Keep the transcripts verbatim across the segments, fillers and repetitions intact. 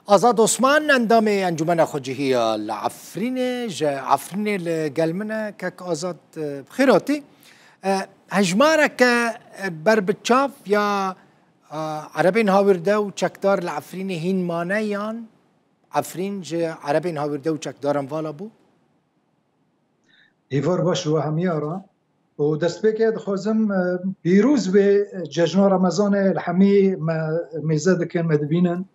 Azad Osman, endamê Encûmena Xwecihî ya li Efrînê, ji Efrînê li gel min e. Kek Azad, e, bi xêr hatî. E, hejmareke, e, berbiçav ya, e, Erebên Hawirde û çekdar li Efrînê hîn mane, yan Efrîn ji Erebên Hawirde û çekdaran vala bû? Hêvar baş we hemiya re. Û destpêkê dixwazim, e, pîroz bê cejna Remezanê li hemî me mêze dikin, me dibînin.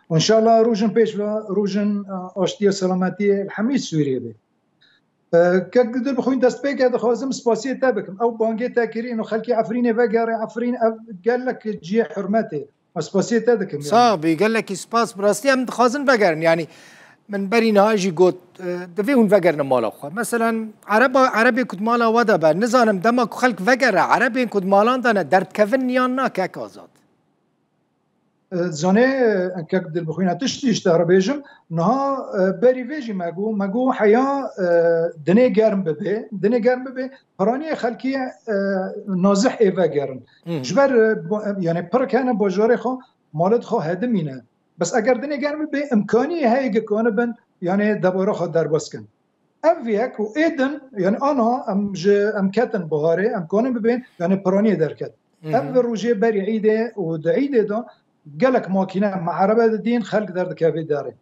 Û înşallah rojin pêş ve, rojin, e, aştiyê, selametiyê li hemî Sûriyê bê. E, kek Dilbixwîn, destpêkê dixwazim spasiyê te bikim. Ew bangê te kirî, û xelkê Efrînê vegerê Efrîn, ev gelek cihê hurmetê. Ez spasiyê te dikim, yani. Sax bî, gelekî spas. Bi rastî em dixwazin vegerin. Yani, min berî niha jî got, e, divê hûn vegerine mala xwe. Meselen, Ereba, Erebê ku di mala we de be, nizanim dema ku xelk vegere, Erebên ku di malan de ne, derdikevin yan na, kek Azad? E, zanê, e, kek Dilbixwîn, tiştî ji te re bêjim. Niha, e, berî vê jî me got, me got heya, e, dinê germ bibe, dinê germ bibe, piraniyê xelkî, e, nazih ê vegerin. Hı hı. Ji ber, e, bo-, e, yani pirk hene bajarê xwe, malê xwe hedimîne. Bes eger dinê germ bibe, imkaniyê heye ki kanibin, yani debara xwe derbas kin. Ev yek û ê din, yani aniha em ji, em ketin biharê, em kanin bibên, yani piraniyê derket. Hı hı. Ev rojê berî îdê û di îdê de gelek makîne me erebe didîn, xelk derdikevê derê.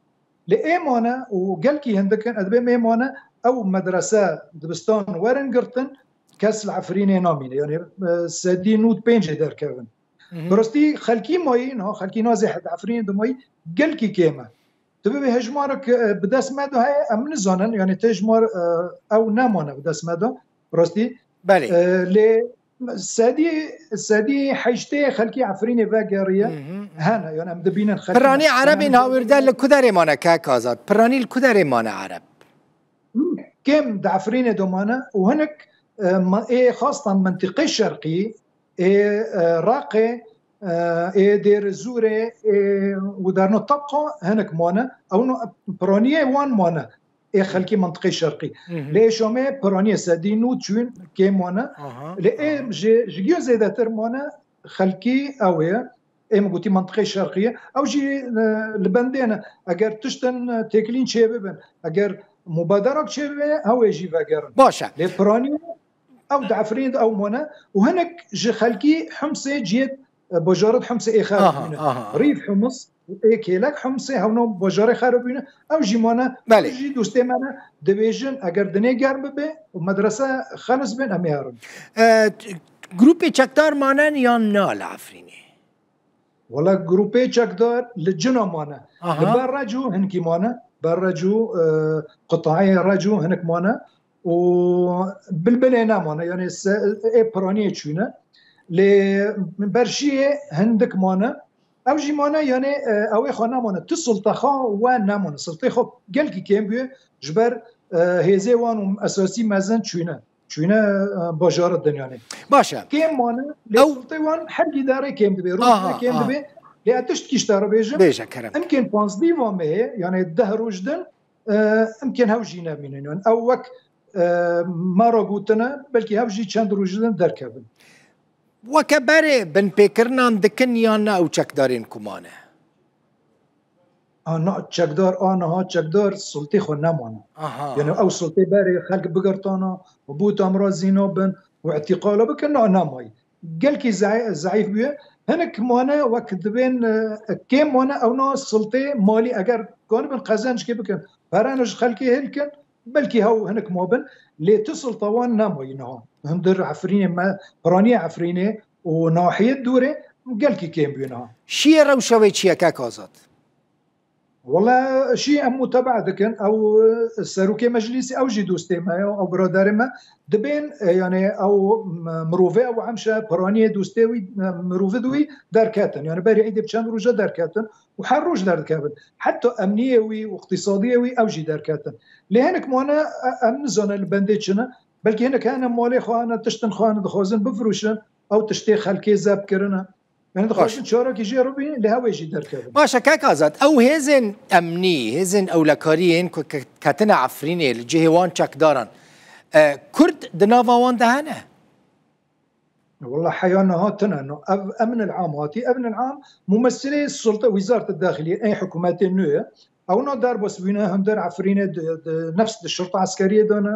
Lê ê mane û gelkî hindik in, ez dibêm ê mane, ew medrese, dibistan werin girtin, kes li Efrînê namîne. Yani, e, sedî nûd pêncê derkevin. Hı hı. Bi rastî xelkî mayî, niha xelkî nazê Efrînê dimayî gelkî kêm e. Tu bibê hejmarek, e, bi dest me de heye, em nizanin, yani tê hejmar, e, ew nemane bi dest me de, bi rastî. Belê. E, lê sedî, sedî heştê xelkî Efrînê vegeriye, hı hı, hı hı, hene, yani em dibînin xelkî. Piranî Erebên Hawirde li ku derê mane, kek Azad? Piranî li ku derê mane Ereb? Kêm di Efrînê de mane û hinek, e, ma-, ê xastan mentiqê şerqî, ê, e, Raqê, e, ê Dêr Zûrê, ê û derno Tabqa hinek mane. Ew no piraniyê wan mane. Ê xelkî mentiqê şerqî. Hı hı. Lê ê Şamê piraniyê sedî nû çûn kêm mane. Aha, lê ê aha, ji, ji giyo zêdetir mane xelkî ew ê. Ê min gotî mentiqê şerqî ye. Ew jî, e, li bendê ne. Eger tiştin, e, têkilîn çêbibin, eger mubaderak çêbibe, ew ê jî vegerin. Baş e. Lê piranî ew di Efrînê de ew mane û hinek ji xelkî Himsê cihê, e, bajarê Himsê ê xerab bûne. Aha, aha, aha. Rîf Hims û ê kêlek Himsê hewna bajarê xerab bûne. Ew jî mane, belê, ew jî dostê me ne. Dibêjin eger dinê germ bibe û medrese xelis bên, em ê herin. E, t-, grûpê çekdar manen yan na li Efrînê? Wala grûpê çekdar li cina mane. Aha. Li ber Recû hinkî mane. Ber Recû, e, qutayê Recû hinek mane. Û Bilbilê nemane. Yani se-, ê piraniyê çûne. Lê ber Şiyê hindik mane. Ew jî mane, yani, e, ew ê xwe nemane. Tu sulta xwe we nemane. Sultê xwe gelkî kêm bûye. Ji ber, e, hêzê wan û esasî mezin çûne. Çûne, e, bajara dinyanê. Baş e. Kêm mane, lê ew sultê wan her îdarê kêm dibe, rojine, aha, kêm, aha, dibe. Lê ez tiştkî ji te re bêjim. Bêje kerem. Imkên panzdî va mehê, yani deh roj din, e, imkên hew jî nemînin. Yani ew wek, e, me re gotine, belkî hew jî çend roj din derkevin. Weke berê binpêkirinan dikin yan na ew çekdarên ku mane? A, na, çekdar, a, niha çekdar sultê xwe nemane. Aha. Yani ew sultê berê xelk bigirtana û bû tamra zîna bin û îtîqala bikin, na, nemayî. Gelkî ze-, zeîf bûye. Hinek mane wek dibên, e, kêm mane, ew na sultê malî eger kanibin qezencikê bikin, perene ji xelkê hilkin, belkî hew hinek mabin, lê tu sulta wan nemayî niha. Hundir Efrînê me, piraniyê Efrînê û nahiyê dûrê gelkî kêm bûye niha. Şiyê rewşa wê çi ye, kek Azad? Wele Şî em mutebaa dikin, ew serokê meclîsê, ew jî dostê me ye, ew biraderê me. Dibên, e, yani ew m-, mirovê ew hemşe piraniyê dostê wî, e, mirovê di wî derketin. Yani berî îdê bi çend roja derketin û her roj derdikevin. Heta emniyê wî û iqtîsadiyê wî ew jî derketin. Lê hinek mane, e, em nizanin li bendê çi ne. Belkî hinek hene malê xwe hene, tiştin xwe hene dixwazin bifirûşin, ew tiştê xelkê zeb kirine. Yani dixwazin, baş, çarekî jê re bînin, lê hewê jî derkevin. Baş e, kek Azad, ew hêzên emnî, hêzên ewlekariyên ku ke-, ketine Efrînê li cihê wan çekdaran, e, Kurd di nava wan de hene? Wala heya niha tune. No, ev emn el am hatî. Emn el am mumessilê sulta, wîzaret dahiliyê, ey hikûmetê nû ye. Ew na derbas bûne hundir Efrînê di, di nefs di şirta eskeriyê de ne,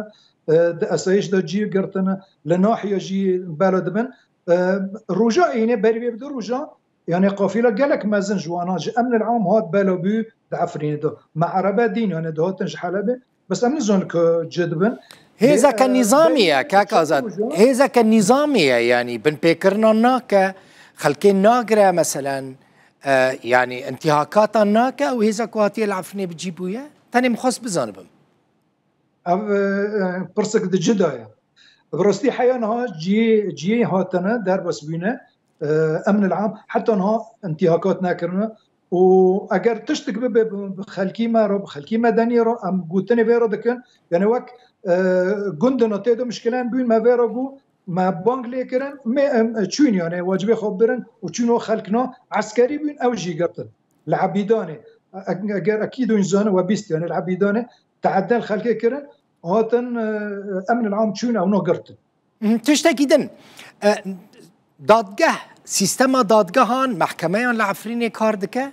e, di esayîş de cî girtine, li nahiya jî bela dibin. E, roja ênê berî vê bi du roja, yani qafîla gelek mezin ji wana ji emn el am hat bela bû di Efrînê de. Me erebe dîn, yani dihatin ji Helebê. Bes em nizanin ku ci dibin. Hêzeke Lê, e, nîzamî ye, berî kek Azad. Roja Hêzeke nîzamî ye, yanî binpêkirina nake, xelkê nagire, meselen, e, yanî intîhakatan nake û hêza ku hatiye li Efrînê bi cî bûye? Tenê min xwest bizanibim. Ev, e, e, pirsek di ci de ye. Bi rastî heya niha ciyê, ciyê hatine, derbas bûne, e, emn el am, heta niha intîhakat nekirine. Û eger tiştek bibe bi, bi xelkî me re, bi xelkî medeniyê re, em gotinê vê re dikin. Yani wek, e, gundina tê de mişkilen bûn, me vê re got, me bang lê kirin, me, em, çûn, yani wacibê xwe birin û çûn o xelkna eskerî bûn, ew jî girtin. Li Ebîdanê, e-, eger ekîd hûn zanin, we bîst, yani li Ebîdanê teedde li xelkê kirin, hatin, e, emn el am çûn, ew no girtin. Mhm, tiştekî din. E, dadgeh, sîstema dadgehan, mehkemeyan li Efrînê kar dike?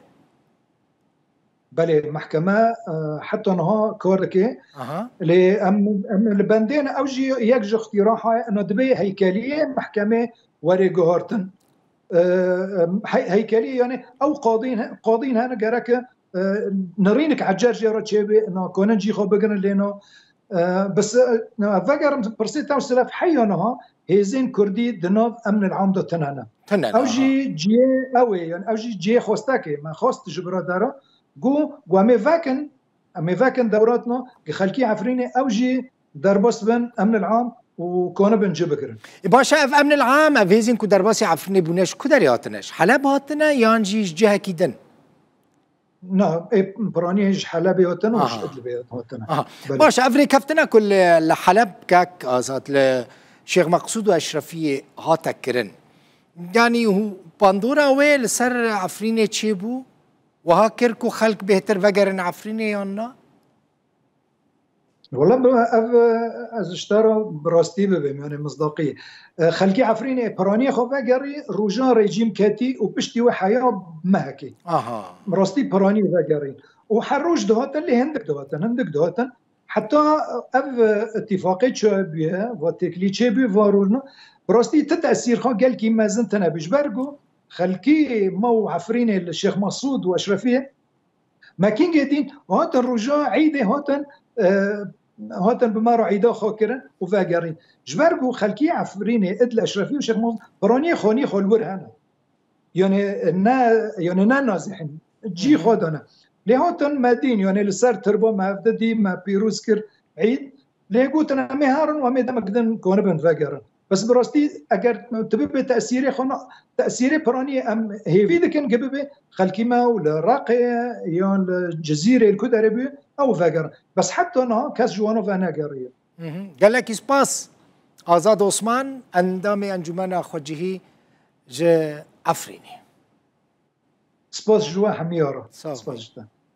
Belê, mehkeme, e, heta niha kar dike. Aha. Lê em, em li bendê ne, ew jî yek ji îqtîraha ye, ina dibê heykeliyê mehkemê were guhartin. E, em, hey-, heykeliyê, yani ew qadîn he-, qadîn hene gereke, e, nirînik ecer jê re çêbê, na konin cî xwe bigirin lê na. E, bes, e, vegerim pirsê te û silef heya niha hêzên kurdî di nav emn el am de tune ne. Tune ne, Ew jî ciyê ew ê, yani ew jî ciyê xwestekê. Me xwest ji biradera got, got em ê vekin, em ê vekin dewratna, ki xelkî Efrînê ew jî derbas bin emn el am û konibin ci bigirin. E, baş e, ev emn el am, ev hêzên ku derbasî Efrînê bûne ji ku derê hatine? Ji Heleb hatine yan jî ji cihekî din? Na, ê, piranî ji Helebê hatine û ji Aha. Idlibê hatine. Aha. Belê. Baş, ev rêkeftina ku li, li Heleb kek Azad li Şêx Meqsûd û Eşrefiyê hate kirin. Yanî hû-, bandora wê li ser Efrînê çêbû, wiha kir ku xelk bêhtir vegerin Efrînê yan na? Wala bi-, ev, e, ez ji te re bi rastî bibêm, yani mizdaqî. E, xelkê Efrînê piraniyê xwe vegerî, roja rejîm ketî û piştî wê heya mehekê. Aha. Bi rastî piranî vegerî. Û her roj dihatin, lê hindik dihatin, hindik dihatin. Heta ev, e, îtîfaqê çêbûye, va têkilî çêbû, va rojna. Bi rastî ti tesîrxa gelkî mezin tine bû. Ji ber ku xelkî me û Efrînê li Şêx Mesûd û Eşrefiyê Me kîngê dîn hatin roja Îdê hatin, e, hatin bi me re Îda xwe kirin û vegerîn. Ji ber ku xelkî Efrînê, Idlib, Eşrefî û Şêx Mesûd piraniyê xanî xwe li wir hene. Yani ne, yani ne nazihîn. Cî Hı hı. xwe dane. Lê hatin me dîn, yani li ser tirba me hevde dî, me pîroz kir Îd. Lê gotin em ê herin û em ê demek din konibin vegerin. Bes bi rastî eger tu bibê tesîrê xwe na, tesîrê piranî em hêvî dikin ki bibê xelkî me û li Reqê yan li Cizîrê li ku derê bû ew vegerin. Bes heta niha kes ji wana venegeriye. Mhm. Gelekî spas. Azad Osman, endamê Encûmena Xwecihî ji Efrînê. Spas ji we hemiya re. Sağ ol. Spas ji te.